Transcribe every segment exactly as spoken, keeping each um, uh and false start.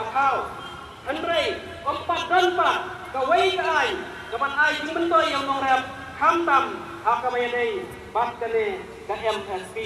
Hynrei ym pat don pat kawei ka aiñ kaban ai jingmyntoi ïa u nongrep khamtam ha kaba ïadei bad kane ka M S P.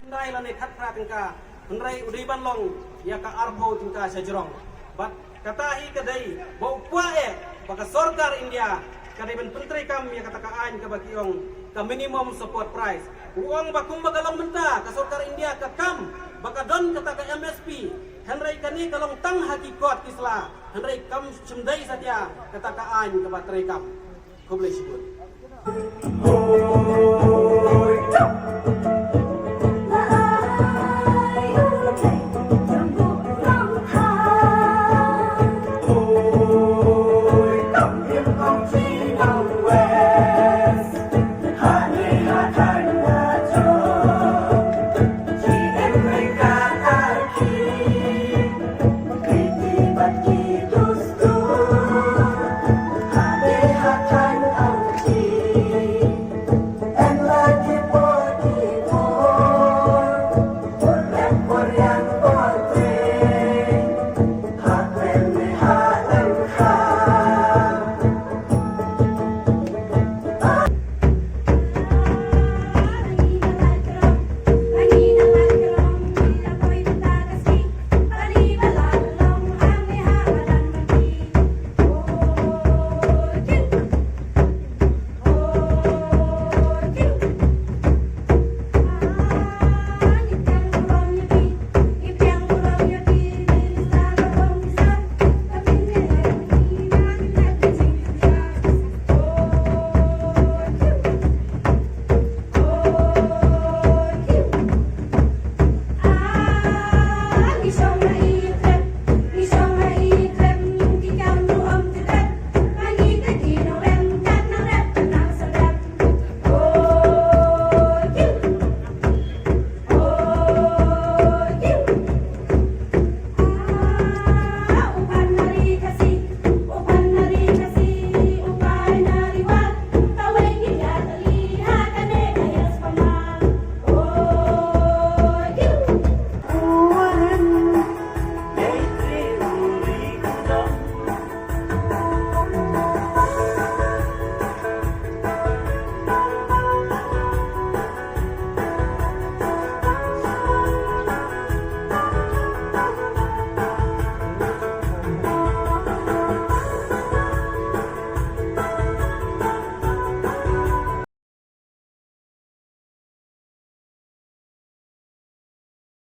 Hynrei lane khatphra tyngka, hynrei u dei ban long ïa ka arphew tyngka sha jrong. Bad kata hi ka dei ba u kwah eh ba ka sorkar India ka dei ban pyntreikam ïa kata ka aiñ kaba ki ong ka minimum support price. U ong ba kumba ka long mynta ka sorkar India ka kam ba ka don kata ka M S P, hynrei kane ka long tang ha ki kot ki sla, hynrei kam shym dei satia kata ka aiñ kaba treikam. Khublei shibun.